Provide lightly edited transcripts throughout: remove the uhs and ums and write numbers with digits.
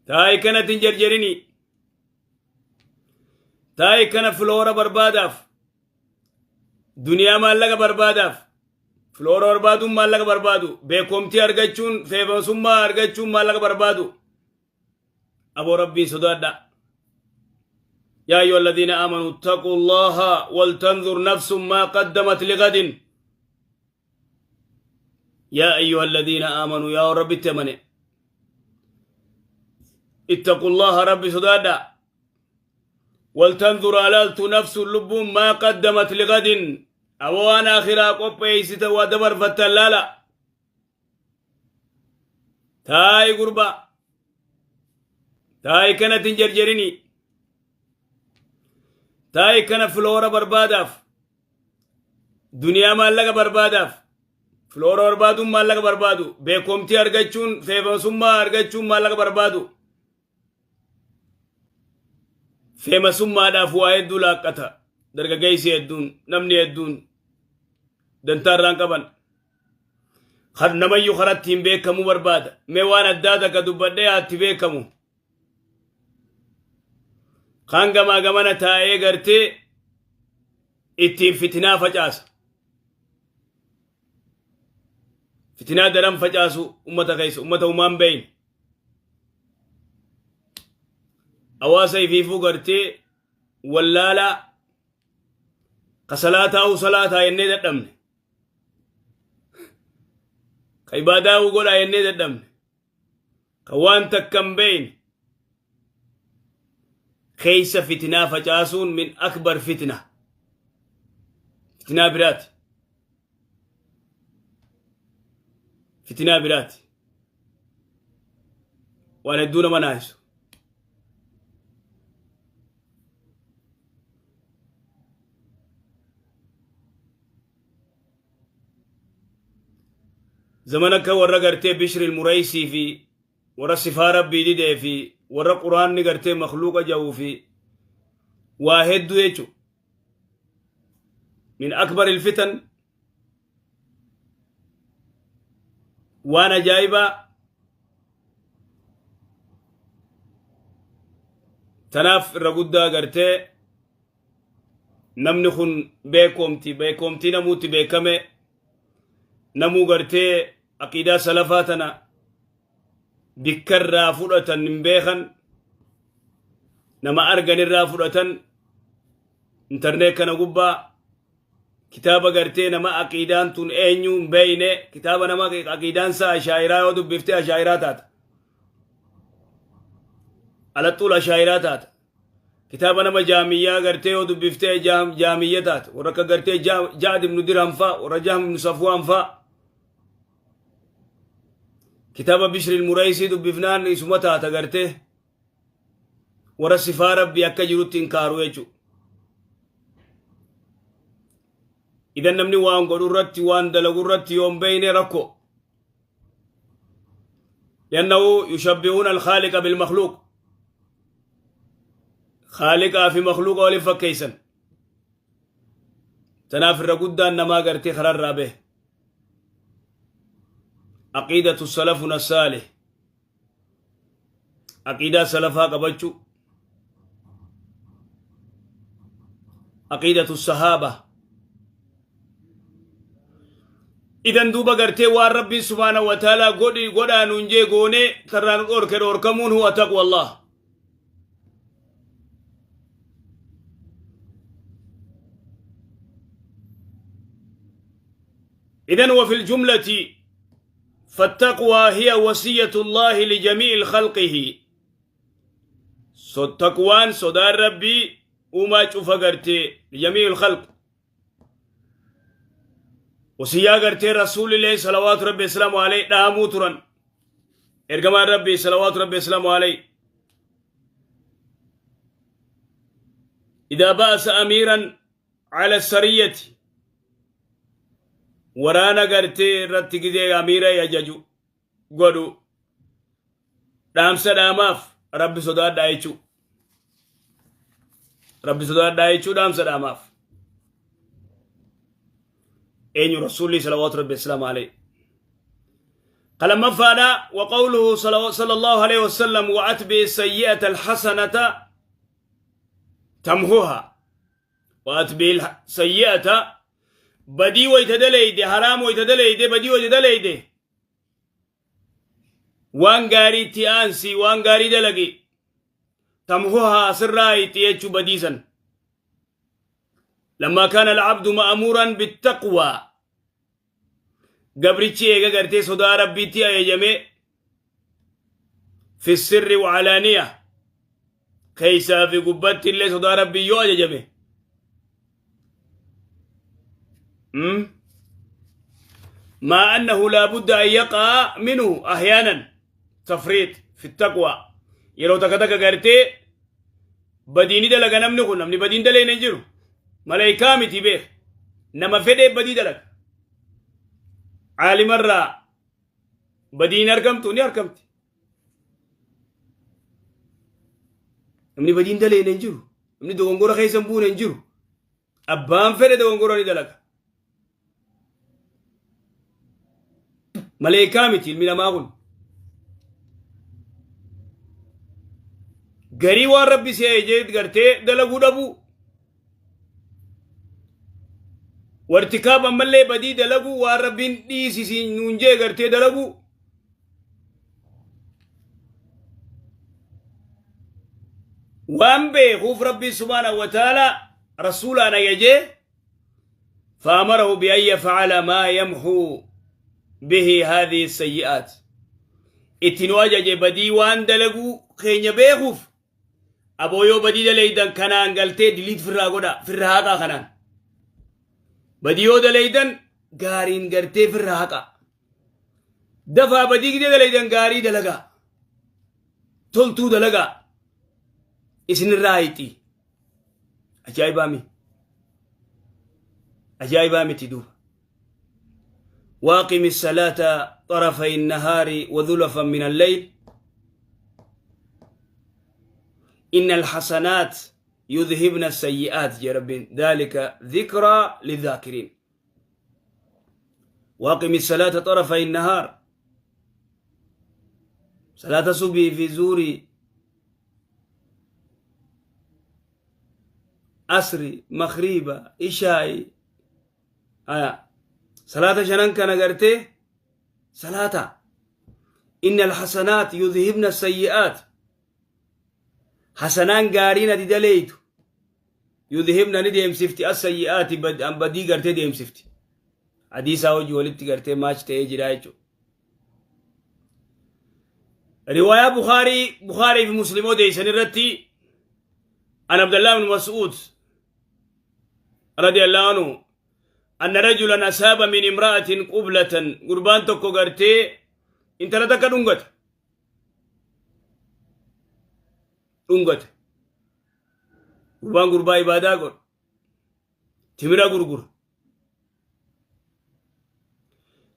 Taa'i kanatti hin jarjarini. Taa'i kana filoora barbaadaaf. Duniyaa maallaqa barbaadaaf. Filoora barbaaduun maallaqa barbaadu. Beekomtii argachuun, feemasummaa argachuun maallaqa barbaadu. Aboo, Rabbiin sodaadha. يا أيها الذين آمنوا اتقوا الله ولتنظر نفس ما قدمت لغد. يا أيها الذين آمنوا، يا رب اتمنى، اتقوا الله، ربي sodaadha، ولتنظر ألالت نفس لب ما قدمت لغد. أبو أنا آخرة قبيست ودبر فتلالا. تاي قربا، taa'i kanatti hin jarjarini. Taa'i kana filoora barbaadaaf, duniyaa maallaqa barbaadaaf. Filoora barbaaduun maallaqa barbaadu. Beekomtii argachuun, feemasummaa argachuun maallaqa barbaadu. Feemasummaadhaaf waa hedduu laaqqata. Dargaggeessi hedduun, namni hedduun dantaa irraan qaban. Namayyuu karatti hin beekamuu barbaada. Mee waan addaa takka dubbadhee haatti beekamu. Kaan gamaa gamana taa'ee gartee ittiin fitinaa facaasa. Fitinaa daran facaasu ummata keessa, ummata umaan beeyin. Hawaasa ifiifuu gartee wallaalaa ka salaataa'uu salaataa jennee dadhabne. Ka ibaadaa'uu godhaa jennee dadhabne. Ka waan takka hin beeyne keessa fitinaa facaasuun min akbar fitna. Fitinaa biraati. Fitinaa biraati. Waan hedduu nama naayisu. Zaman akka warra gartee Bishri Muraysii fi warra sifaa Rabbii didee fi warra Quraanni gartee makluuqa ja'uu fi waa hedduu jechu. Min akbar ilfitan, waan ajaa'ibaa. Tanaaf irra guddaa gartee namni kun beekomti, beekomtii namuutti beekame, namuu gartee aqiidaa salafaa tana bikkarraa fudhatan hin beekan, nama arganirraa fudhatan. Internet kana gubbaa kitaaba gartee nama aqiidaan tun eenyu hin beeyne, kitaaba nama aqiidaan isaa ashaa'iraa yoo dubbifte ashaa'iraa taata, alaxuul ashaa'iraa taata. Kitaaba nama jaamiyyaa gartee yoo dubbiftee jaamiyya taata. Warra akka gartee Ja'ad ibnu Dirham faa, warra Jahm ibnu Safwaan faa. Kitaaba Bishri Muraysii dubbifnaan isuma taata, gartee warra sifaa Rabbii akka jirutti hin kaaru jechuudha. Idan namni waan godhu irratti, waan dalagu irratti yoo hin beeyne rakkoo. لأنه يشبهون الخالق بالمخلوق. خالقا في مخلوق ولي فكيسا. Tanaaf irra guddaan namaa gartee kararraa bahe. عقيدة سلفنا الصالح، aqiidaa salafaa qabachuu, عقيدة الصحابة. Idan duuba gartee waan Rabbiin سبحانه وتعالى godhi godhaa nuun jee goonee, karraa nu dhoorke dhoorkamuun هو تقوى الله. إذن وفي الجملة فالتقوى هي وصية الله لجميع خلقه. Taqwaan sodaan Rabbii uumaa cufa gartee لجميع الخلق wasiyyaa gartee Rasuulillee صلوات ربي وسلامه عليه dhaamuu turan. Ergamaan Rabbii صلوات ربي وسلامه عليه إذا بعث أميرا على السرية، waraana gartee irratti gizee amiira ajaju godhu, dhaamsa dhaamaaf: Rabbi sodaadhaa jechuu. Rabbi sodaadhaa jechuu dhaamsa dhaamaaf. Eenyu? Rasuulli صلوات ربي وسلامه عليه. Kalamaffaadha wa qawluhu sallallahu alayhi wasallam wa atbi sayyi'ata alhasanata tamhuha. Wa atbi sayyi'ata, badii wayta daleyde, haraam wayta daleyde, badii wayta daleyde, waan gaariitti aansi, waan gaarii dalagi, tamhuhaa, sirraa itti jechuu badiisan. لما كان العبد مأمورا بالتقوى, gabrichi eega gartee sodaa Rabbiitti ajajame, في السر وعلانية, keeysaa fi gubbatti illee sodaa Rabbii yoo ajajame, مع أنه لا بد أن يقع منه أحيانا تفريط في التقوى, yeroo takka takka gartee badiini dalaga. Namni kun, namni badiin dalee hin jiru, malaayikaa miti beek. Nama fedhee badii dalaga. Caalimarraa badiin argamtu ni argamti. Namni badiin dalee hin jiru, namni dogongora keessa hin buune hin jiru. Abbaan fedhe dogongora ni dalaga. Maleekaa miti ilmi namaa kun. Garii waan Rabbi si ajajee gartee dalaguu dhabuu, wartikaab, ammallee badii dalaguu, waan Rabbiin dhiisisi nuun jee gartee dalaguu. Waan beekuuf Rabbiin subhaanahu wa ta'ala rasuulaan ajajee, فأمره بأن يفعل ما يمحو به هذه السيئات. Itti nu ajaje badii waan dalaguu keenya beekuuf. Aboo, yoo badii dalaydan kanaan galtee diliit firraa godha, firra haqaa. Kanaan badii yoo dalaydan gaariin gartee firra haqa dafaa. Badii gidee dalaydan gaarii dalagaa, toltuu dalagaa, isinirraa hixi. Ajaa'ibaami, ajaa'ibaa miti duuba? واقم الصلاة طرفي النهار وزلفا من الليل إن الحسنات يذهبن السيئات يا رب، ذلك ذكرى للذاكرين. واقم الصلاة طرفي النهار، صلاة صبح في زوري، asri, makriiba, ishaa'i. Aya, salaata shanan kana gartee salaata. إن الحسنات يذهبن السيئات, hasanaan gaariin ati daleeytu, يذهبن, ni deemsifti, السيئات, badii gartee deemsifti. Hadiisaa hojii walitti gartee match ta'ee jira jechuudha. Riwaayaa Bukaarii fi Muslim odeessan irratti, عن عبد الله بن مسعود رضي الله عنه أن رجلا أصاب من امرأة قبلة. Gurbaan tokko gartee intala takka dhungate dhungate. Gurbaan gurbaa ibaadaa godhu, timira gurgura,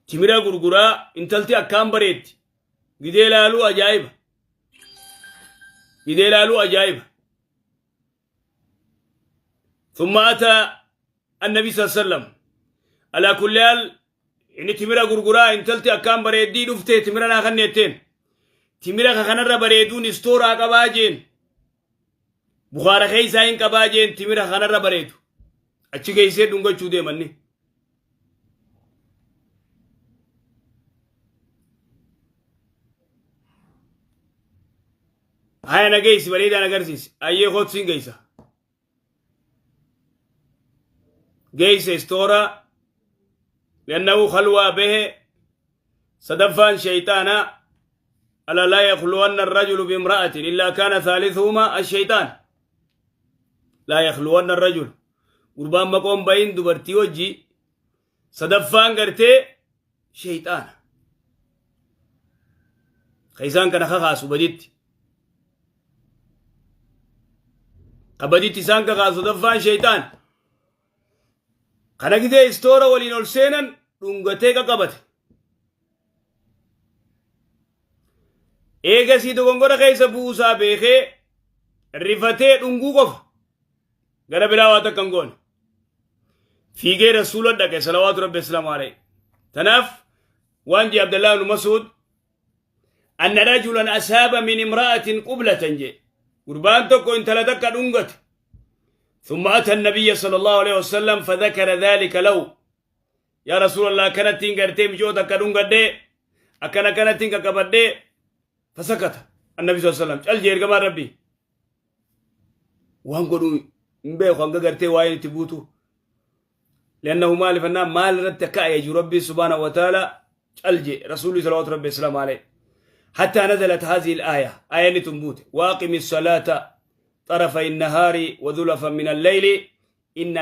timira gurguraa. Intalti akkaan bareetti, gidee laaluu ajaa'iba, gidee laaluu ajaa'iba. ثم أتى النبي صلى الله عليه وسلم. على كل حال, inni timira gurguraa, intalti akkaan bareeddii dhuftee timira naa kanneetteen. Timira kanarra bareeduun istooraa qabaa jeen, bukaara keessaa hin qabaa jeen. Timira kanarra bareedu achi geessee dhungachuu deemanni. Haya, na geessi, bareedaan agarsiisi. Ayyee, kootu, siin geessa. Geesse istoora, لأنه خلوة به. صدفان شيطانا. ألا لا يخلون الرجل بامرأة إلا كان ثالثهما الشيطان. لا يخلون الرجل, gurbaan maqoon bayin dubartii wajji, sadaffaan gartee shayxaana ka isaan kana kakaasu baditti, ka baditti isaan kakaasu sadaffaan shayxaan. Kana gidee istoora waliin ol seenan, dhungatee qaqabate. Eegasii dogongora keessa buusaa beekee rifatee dhunguu qofa, gara biraa waa takka hin goone. Fiigee rasuula dhaqe, صلوات ربي السلام عليه. Tanaaf waan jee Abdallah ibn Mas'ud. أن رجلا أصاب من امرأة قبلة جي قربان تكو انت لتك دنغت. ثم أتى النبي صلى الله عليه وسلم فذكر ذلك له. يا رسول الله كانت تنغرتي مجوتا كدنغت دي أكنا كانت تنغ دي. فسكت النبي صلى الله عليه وسلم. الجير كما ربي وان مبيخو أنك غرتي واين تبوتو لأنه مال فنا مال رتكا يجو ربي سبحانه وتعالى الجي رسول صلى الله عليه وسلم عليه حتى نزلت هذه الآية آية تنبوت واقم الصلاة طرفي النهار وذلفا من الليل إن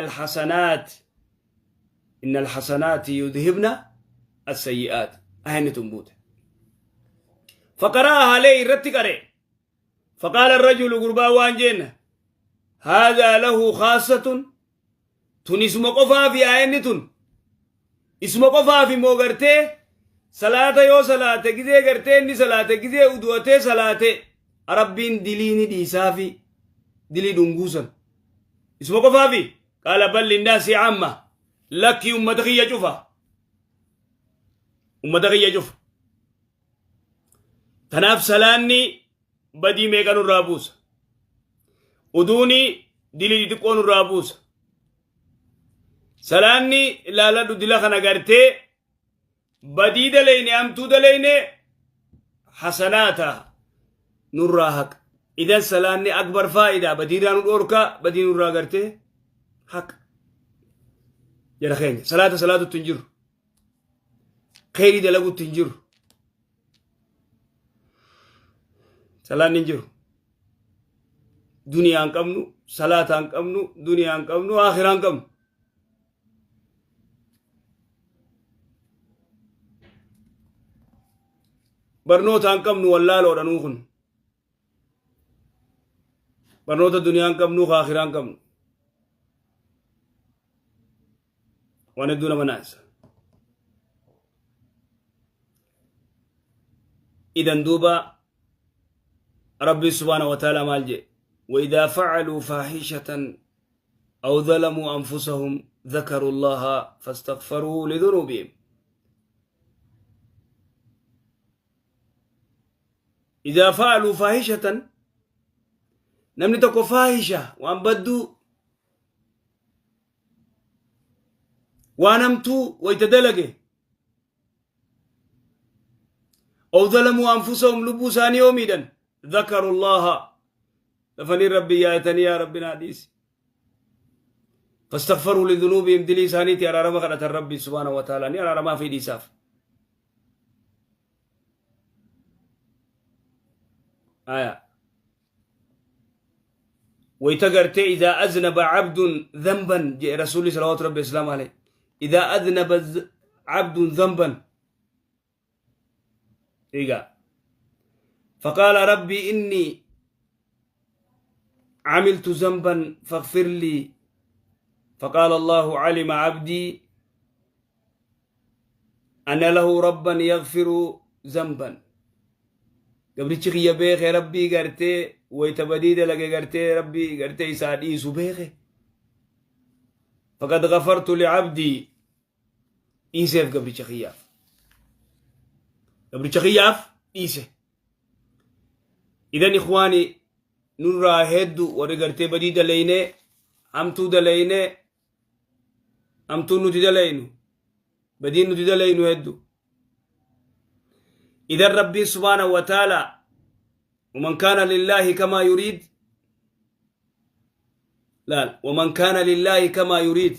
الحسنات يذهبن السيئات. آية تنبوت. فقرأها عليه رتكري. فقال الرجل قربا وانجين هذا له خاصة تون اسم قفا في آية اسم قفا في موغرته صلاة يو صلاة كذي غرته ني صلاة كذي ودوته صلاة ربين دليني دي سافي دلي دونغوسن اسم قفا في. قال بل للناس عامة لك أمتك يجوفا أمتك يجوف. تناف سلاني بدي ميغانو رابوس ودوني دلي تكون رابوس سلاني لا لا دلا خنا غرته بدي دليني امتو دليني حسناتا نراهك. اذا سلاني اكبر فائده بديران اوركا بدي نورا غرته حق يا خيني صلاه صلاه تنجر خيري دلغو تنجر سلاني نجر دنيا انقمنو صلاه انقمنو دنيا انقمنو اخره انقمنو. برنوتا انقمنو والله لو kun barnoota duniyaa hin qabnu akhiraa hin qabnu waan hedduu nama naasa. Idan duuba rabbi subhaanahu wa ta'ala maal jedhe وإذا فعلوا فاحشة أو ظلموا أنفسهم ذكروا الله فاستغفروا لذنوبهم. إذا فعلوا فاحشة namni tokko faahisha waan badduu waan hamtuu wayta dalage أو ظلموا أنفسهم lubbuu isaanii yoo miidhan ذكروا الله dafanii rabbii yaayatanii yaa rabbi naa dhiisi فاستغفروا لذنوبهم dilii isaaniiti araarama kadhatan rabbii subhaanahu wa ta'ala ni araaramaa fi dhiisaaf. آية ويتقرت إذا أذنب عبد ذنبا جاء رسول صلى الله عليه وسلم عليه إذا أذنب عبد ذنبا إيقا فقال ربي إني عملت ذنبا فاغفر لي فقال الله علم عبدي أن له ربا يغفر ذنبا. قبل يا بيخي ربي قرتي ويتبديد لك قرتي ربي قرتي سادي سبيخي فقد غفرت لعبدي إيسف قبل شخياف قبل شخياف إيسف. إذن إخواني نرى هدو ورقرتي بديد ليني أمتو دليني أمتو نتي دلينو بدين نتي دلينو هدو. إذا ربي سبحانه وتعالى ومن كان لله كما يريد لا ومن كان لله كما يريد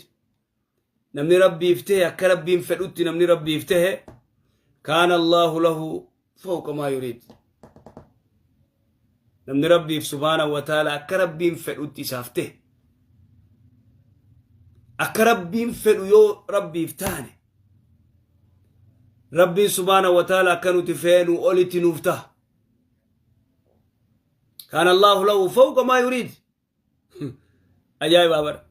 نمني ربي يفته كربي فدوت نمني ربي يفته كان الله له فوق ما يريد. نمني ربي سبحانه وتعالى كربي فدوت سافته أكربي فدو يو ربي يفتاني ربي سبحانه وتعالى كانوا تفينوا أولتي نفته كان الله له فوق ما يريد. أجاي بابر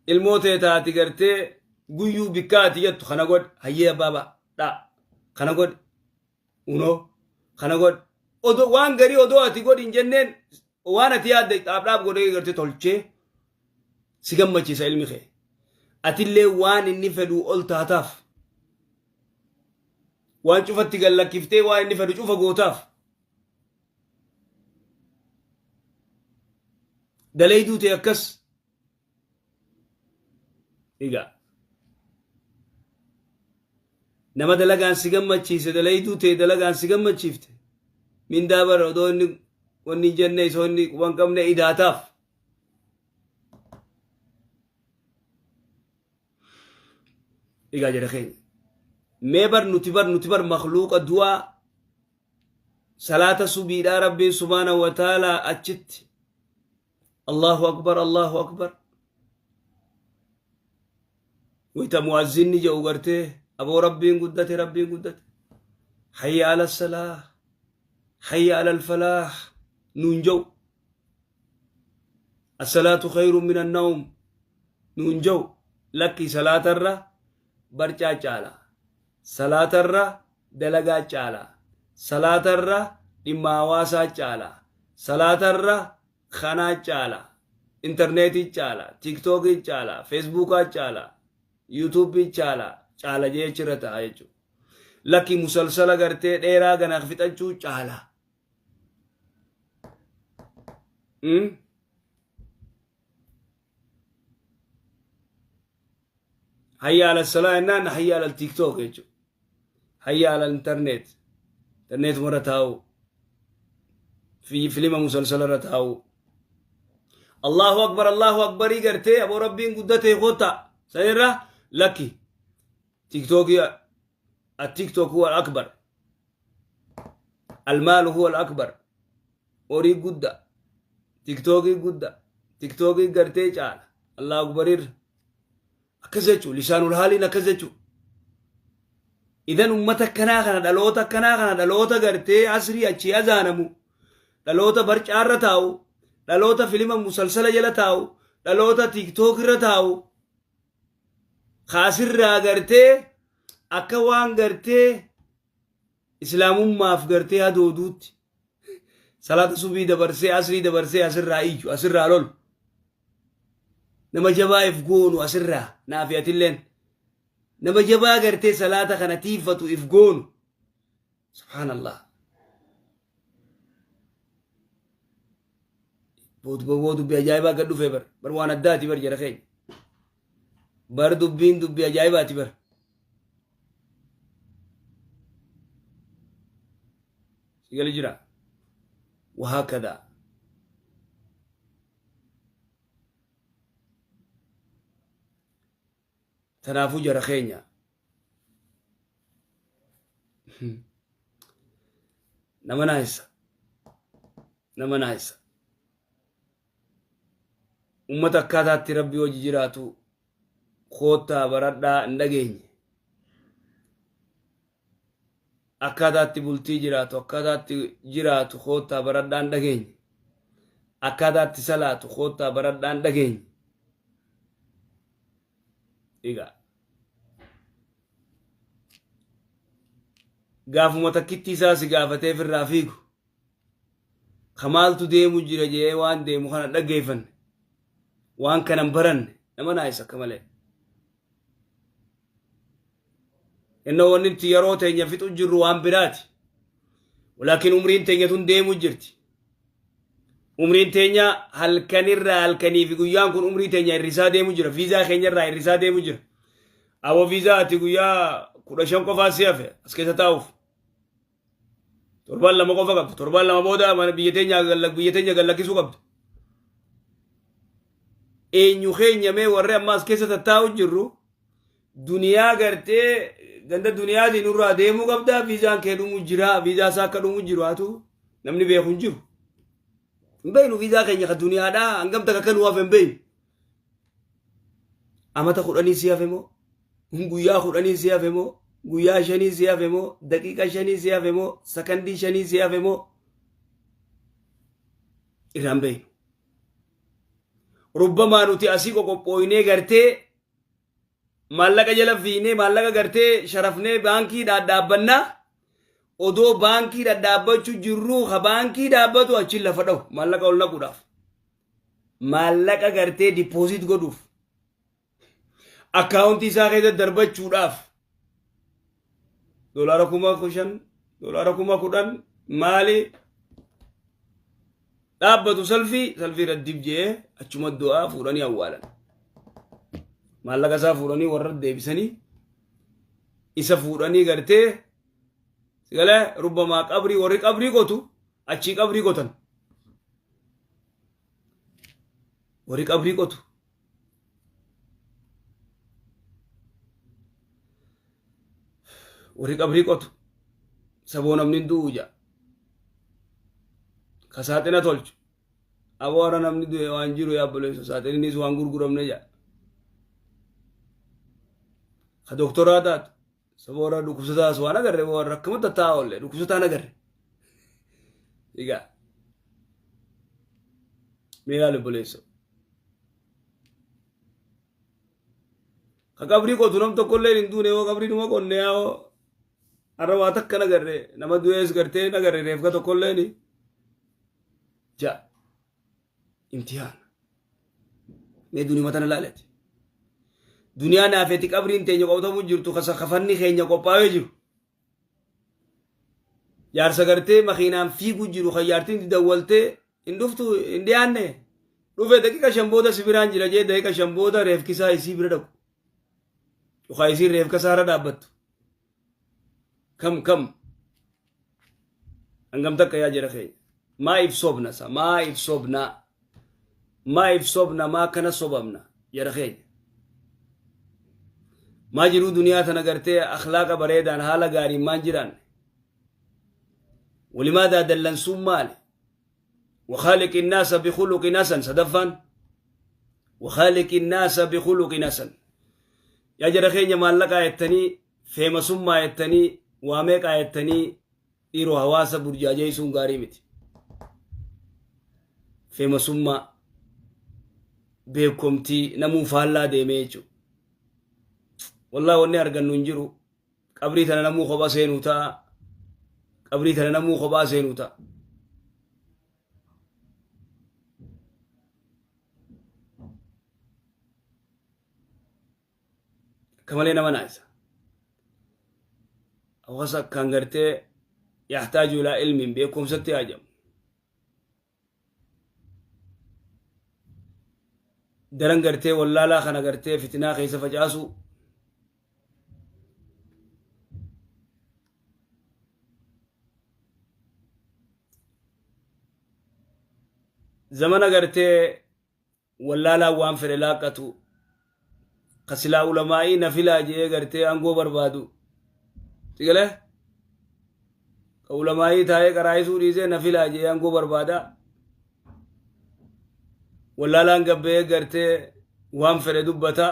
الموت تاتي قرتي قيو بكاتي يتو خنا قد هيا بابا لا خنا قد ونو خنا قد odoo waan garii odoo ati godhi hin jenneen waan ati yaadde dhaabdhaab godhee gartee tolchee si gammachiisa ilmi kee. Atillee waan inni fedhuu ol taataaf. Waan cufatti gallakkiftee waan inni fedhu cufa gootaaf. Daleeyduu ta'e akkas. Egaa nama dalagaan si gammachiise, dalayduu ta'e dalagaan si gammachiifte, mindaa bara odoo inni wanni hin jenne, isoo inni quban qabne idaataaf. Egaa jara keenya. Mee bar nuti bar makluuqa du'aa salaata subiidhaa Rabbiin subhaanahu wa ta'aalaa achitti Allahu akbar, Allahu akbar wayta mu'azzinni jedhu gartee, aboo Rabbiin guddate, Rabbiin guddate, hayya ala salaah, hayya ala alfalaah nuun jedhu, assalaatu khayrun min annawm nuun jedhu. Lakki, salaatarra barcaa caala, salaatarra dalagaa caala, salaatarra dhimma hawaasaa caala, salaatarra kanaa caala, intarneetii caala, Tiktookii caala, Feesbuukaa caala, Yuutuubii caala caala jee achirra ta'a jechuudha. Lakki, musalsala gartee dheeraa ganaaf fixachuu caala. Hayya ala salaa jennaan hayya ala TikTok jechuudha. Hayya ala internet. Interneetuma irra taa'u. Fi filima musalsala irra taa'u. Allahu akbar, Allahu akbarii gartee, aboo Rabbiin guddatee kottaa. Sanirra lakki. Tiktookii, التيك هو الأكبر، المال هو الأكبر، horii guddaa, Tiktookii guddaa, Tiktookii gartee caala Allahu akbarirra. Akkas jechuun lisaanul haaliin akkas jechuun. Idan ummata akkanaa kana, dhaloota akkanaa kana, dhaloota gartee asrii achii azaanamu, dhaloota barcaarra taa'u, dhaloota filima musalsala jala taa'u, dhaloota Tiktook irra taa'u, kaasirraa gartee akka waan gartee islaamummaaf gartee hadooduutti salaata subii dabarsee, asrii dabarsee, asirraa iyyu, asirraa lolu, nama jabaa if goonu asirraa naafi atilleen nama jabaa gartee salaata kana tiiffatu if goonu. Subhaanallah, boo dubbii ajaa'ibaa gad dhufee bar bar, waan addaati bar jara keenya bar, dubbiin dubbii ajaa'ibaati bar. Sigali jira wahaakada. Tanaafuu jara keenya, nama naayisa, nama naayisa. Ummata akkaataatti Rabbii hojii jiraatu koottaa baradhaa hin dhageenye. Akkaataatti bultii jiraatu, akkaataatti jiraatu koottaa baradhaa hin dhageenye. Akkaataatti salaatu koottaa baradhaa hin dhageenye. Egaa gaafuma takkitti isaa si gaafatee firraa fiigu, kamaaltu deemu jira jee waan deemu kana dhaggeeffanne, waan kanan baranne, nama naayisa akka malee. Innoo wanni nuti yeroo teenya fixu jirru waan biraati. Walaakin umriin teenya tun deemu jirti. Umriin teenya halkanirraa halkanii fi guyyaan kun umrii teenya hir'isaa deemu jira. Viizaa keenya irraa hir'isaa deemu jira. Aboo, viizaa ati guyyaa 15 qofaa si hafe as keessa taa'uuf. Torbaan 2 qofa qabdi. Torbaan 2 booda mana biyya teenya gallakkisuu qabdi. Eenyu keenya mee warri amma as keessa tattaa'u jirru, duniyaa gartee ganda duniyaatiin nurraa deemuu qabdaa, viizaan kee dhumu jira, viizaa isaa akka dhumu jiru haatu namni beeku hin jiru. Hin beeknu viizaa keenya ka duniyaadhaa hangam takka akka nu hafe hin beeknu. Amata 10 si hafe moo? Guyyaa 10 si hafe moo? Guyyaa 5 si hafe moo? Daqiiqa 5 si hafe moo? Sakandii 5 si hafe moo? Irraan beeknu. Rubbamaa nuti asii qoqophooynee gartee maallaqa jala fiinee, maallaqa gartee sharafnee baankii dhaabbannaa, odoo baankii dhadhaabbachuu jirruu ka baankii dhaabbatu achiin lafa dhahu maallaqa ol naquudhaaf, maallaqa gartee deposit godhuuf, akkaawuntii isaa keessa darbachuudhaaf. Doolaara 5,000, doolaara 10,000 maali dhaabbatu salfii salfii irra dib jee achuma du'aa fuudhanii awwaalan. Maallaqa isaa fuudhanii warra deebisanii isa fuudhanii gartee sigalee rubbamaa qabrii warri qabrii qotu achii qabrii qotan. Warri qabrii qotu. Warri qabrii qotu saboo namni hin du'u ja'a. Ka saaxina tolchu. Aboo har'a namni du'e waan jiru yaa obboleessa saaxininnis waan gurguramne ja'a. Ka doktoraa taatu saboo warra dhukkubsataas waan agarre warra akkamatti taa'aa oolle dhukkubsataan agarre. Egaa mee ilaali obboleessa. Ka qabrii qotu nam tokkollee hin duune yoo qabrii numa qonne yaa'oo har'a waa takka nagarre nama du'ees gartee nagarre reefka tokkolleen ja'a imtihaana. Mee duniyuma tana laalati. Duniyaa naafeeti qabriin teenya qotamu jirtu kasa kafanni keenya qophaa'ee jiru. Jaarsa gartee makiinaan fiigu jiru kan jaartiin dawwaltee hin dhuftu hin dhiyaanne dhufe daqiiqa 5 booda si biraan jira jee daqiiqa 5 booda reefkisaa isii bira dhaqu yookaan isiin reefkasaa irra dhaabbattu kam kam hangam takka yaa jara keenya maa ibsoobna sa maa ibsoobna maa ibsoobna maa kana sobamna jara keenya maa jiruu duniyaa tana gartee akhlaaqa bareedaan haala gaariin maan jiraanne walimaadaa dallansuun maali وخالق الناس بخلق حسن sadaffaan وخالق الناس بخلق حسن yaa jara keenya maallaqaa jettanii feemasummaa jettanii waa meeqaa jettanii dhiiroo hawaasa burjaajeessuun gaarii miti feemasummaa beekomtii namuu faallaa deemee jechuudha wallaahi wanni argannu hin jiru qabrii tana namuu kophaa seenuu ta'a qabrii tana namuu kophaa seenuu ta'a akka malee nama naayisa hawaasa akkaan gartee yaxtaaju ilaa ilmiin beekumsatti haajamu daran gartee wallaalaa kana gartee fitinaa keessa facaasu zamana gartee wallaalaan waan fedhe laaqqatu ka silaa ulamaa'ii na filaa je'ee gartee aangoo barbaadu si galee ka ulamaa'ii taa'ee qaraa'isuu dhiisee na filaa je'ee aangoo barbaada wallaalaan gabba'ee gartee waan fedhe dubbata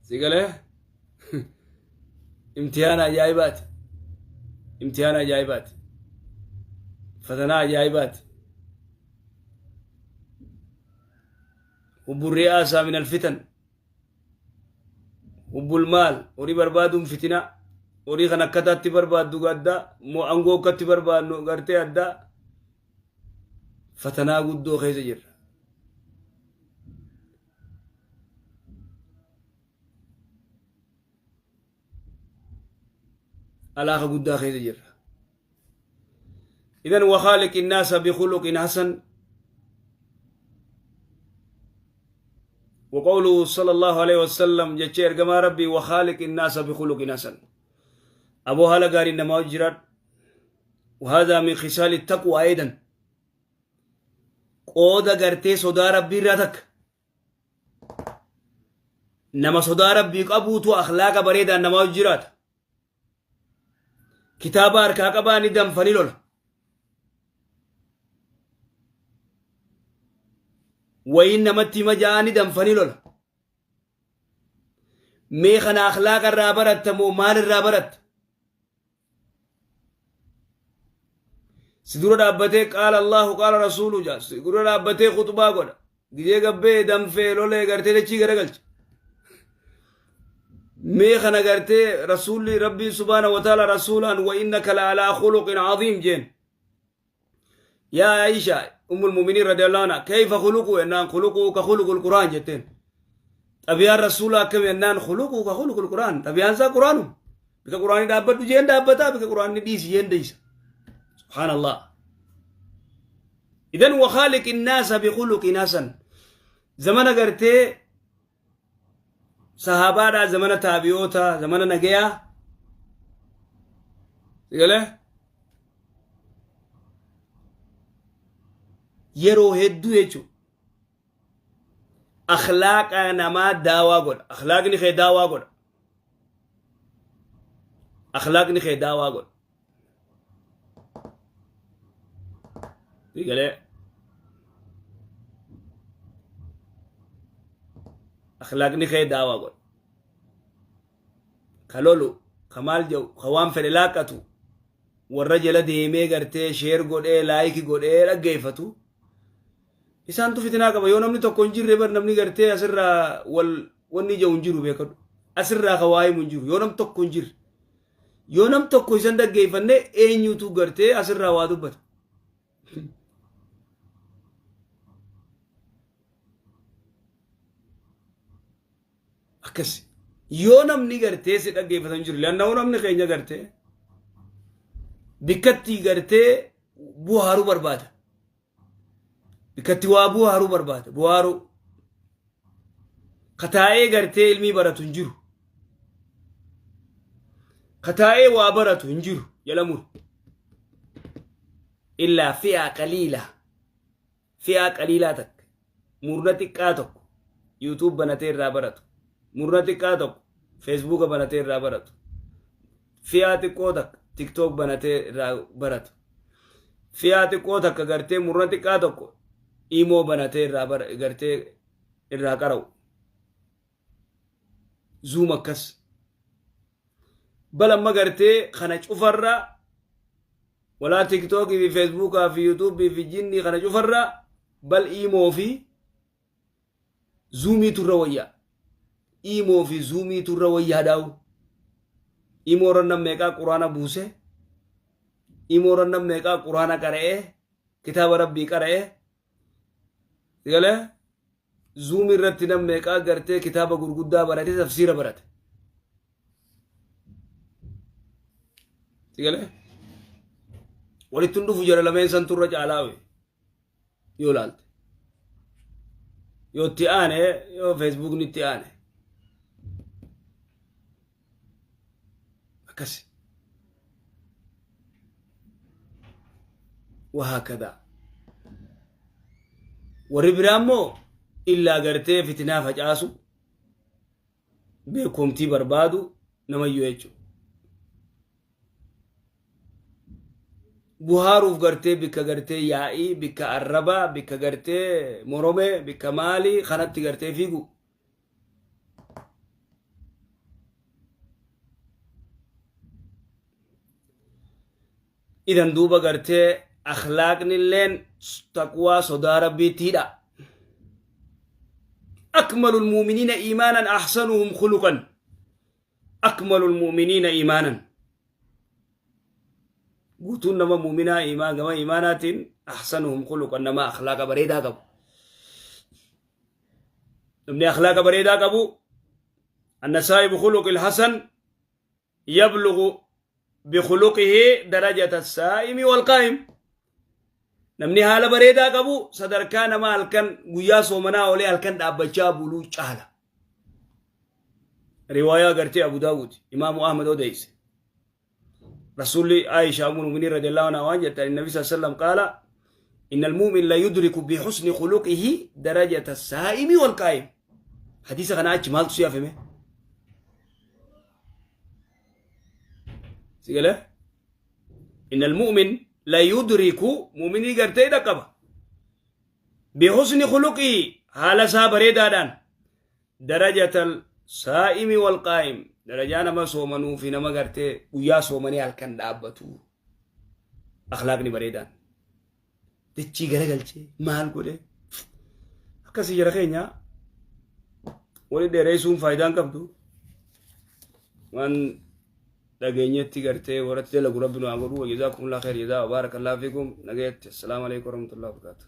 si galee imtihaana ajaa'ibaati imtihaana ajaa'ibaati fatanaa ajaa'ibaati hubbu ri'aasaa min alfitan hubbul maal horii barbaaduun fitina horii kan akkataatti barbaaddu adda moo angoo akkatti barbaadnu gartee adda fatanaa guddoo keessa jirra alaaka guddaa keessa jirra idan wakhaaliq innaasa bikhuluqin hasan وقوله صلى الله عليه وسلم جتش ارجما ربي وخالق الناس بخلق حسن ابو هالا غاري نما جرات وهذا من خصال التقوى ايضا قودا غرتي صدا ربي راتك Nama sodaa Rabbii qabuutu akhlaaqa bareedaan namaa wajji jiraata. Kitaaba harkaa qabaa ni danfa ni lola. Wayiin namatti hima ja'aa ni danfa ni lola. Mee kana akhlaaqa irraa baratta moo maal irraa baratta? Si dura dhaabbatee qaala Allahu qaala Rasuulu jaa. Si dura dhaabbatee khuxbaa godha. Gizee gabbee danfee lolee gartee dachii garagalcha. Mee kana gartee Rasuulli Rabbiin subhaana wa ta'ala Rasuulaan wa innaka la alaa khuluqin aziim jeen. Yaa Aisha ummul mu'miniin radiyallahu anha kayfa khuluqu jennaan khuluqu ka khuluqul Qur'aan jetteen. Xabiyaan rasuulaa akkami jennaan khuluquu ka khuluqul qur'aan. Xabiyaan isaa qur'aanuma. Bika qur'aanii dhaabbadhu jeen dhaabbataa bika qur'aanni dhiisi jeen dhiisa. Subhaanallah. Idan wakhaaliqi naasa bikhuluqin hasan. Zamana gartee sahaabaadhaa zamana taabiyootaa zamana nagayaa. Sigalee? Yeroo hedduu jechuudha. Akhlaaqa namaa daawaa godha. Akhlaaqni kee daawaa godha. Akhlaaqni kee daawaa godha. Galee akhlaaqni kee daawaa godha. Ka lolu, ka maal jedhu, ka waan fedhe laaqatu, warra jala deemee gartee sheer godhee laayiki godhee dhaggeeffatu. Isaantu fitinaa qaba. Yoo namni tokko hin jirre bar namni gartee asirraa wal wanni ija'u hin jiru beekadhu. Asirraa ka waa himu hin jiru. Yoo nam tokko hin jirre. Yoo nam tokko isan dhaggeeffanne eenyutu gartee asirraa waa dubbata. Akkas. Yoo namni gartee si dhaggeeffatan hin jiru. Lanna'uu namni keenya gartee bikkatti gartee buhaaruu barbaada. Bikkatti waa buhaaruu barbaada. Buhaaruu. Ka taa'ee gartee ilmii baratu hin jiru. Ka taa'ee waa baratu hin jiru. Jala muru. Illaa fi'aa qaliila. Fi'aa qaliilaa takka. Murna xiqqaa tokko. YouTube banatee irraa baratu. Murna xiqqaa tokko. Facebook banatee irraa baratu. Fi'aa xiqqoo takka. TikTok banatee irraa baratu. Fi'aa xiqqoo takka gartee murna xiqqaa tokko imoo banatee irraa bara gartee irraa qara'u. Zoom akkas. Bal amma gartee kana cufarra walaa tiktookii fi feesbuukaa fi yuutuubii fi jinnii kana cufarra bal imoo fi zuumii turra wayyaa. Imoo fi zuumii turra wayyaa dhaawu. Imoo irra nam meeqaa quraana buuse. Imoo irra nam meeqaa quraana qara'ee kitaaba rabbii qara'ee. Galee zuumii irratti nam meeqaa gartee kitaaba gurguddaa barate tafsiira barate. Galee walitti hin dhufu jara lameen san turra caalaawe yoo laalte. Yoo itti aane yoo feesbuukni itti aane. Akkasi. Wahaakadaa. Warri biraa immoo illaa gartee fitinaa facaasu beekumtii barbaadu namayyuu jechuudha. Buhaaruuf gartee bikka gartee yaa'ii, bikka arrabaa, bikka gartee moromee, bikka maalii kanatti gartee fiigu. Idan duuba gartee akhlaaqnilleen taqwaa sodaa rabbiitti hidha. Akmalul mu'miniina iimaanan ahsanuhum khuluqan. Akmalul mu'miniina iimaanan. Guutuun nama mu'minaa iimaan gama iimaanaatiin ahsanuhum khuluqan nama akhlaaqa bareedaa qabu. Namni akhlaaqa bareedaa qabu anna saahibu khuluqil hasan yablugu bikhuluqihi darajata saa'imi wal qaa'im. Namni haala bareedaa qabu sadarkaa nama halkan guyyaa soomanaa oolee halkan dhaabbachaa buluu caala. Riwaayaa gartee Abu Daawud Imaamu Ahmad odeesse. Rasuulli Aisha ummul mu'miniin radiyallahu anha waan jettan Nabi sallallahu alaihi wasallam qaala innal mu'min la yudriku bi husni khuluqihi darajata saa'imi wal qaa'im. Hadiisa kana achi maaltu si hafeme? Si galee? Innal mu'min la yudriku mu'minii gartee dhaqqaba. Bi husni khuluqihi haala isaa bareedaadhaan darajatal saa'imi wal qaa'im darajaa nama soomanuu fi nama gartee guyyaa soomanee halkan dhaabbatu akhlaaqni bareedaan dachii garagalchee maal godhe akkasii jara keenya wali dheereessuun faayidaan qabdu waan dhageenyetti gartee warratti dalagu rabbi nu haa godhu wajazaakumullah khayr jazaa wa baarakallahu fiikum nagayatti assalaamu alaikum warahmatullahi wabarakatuh.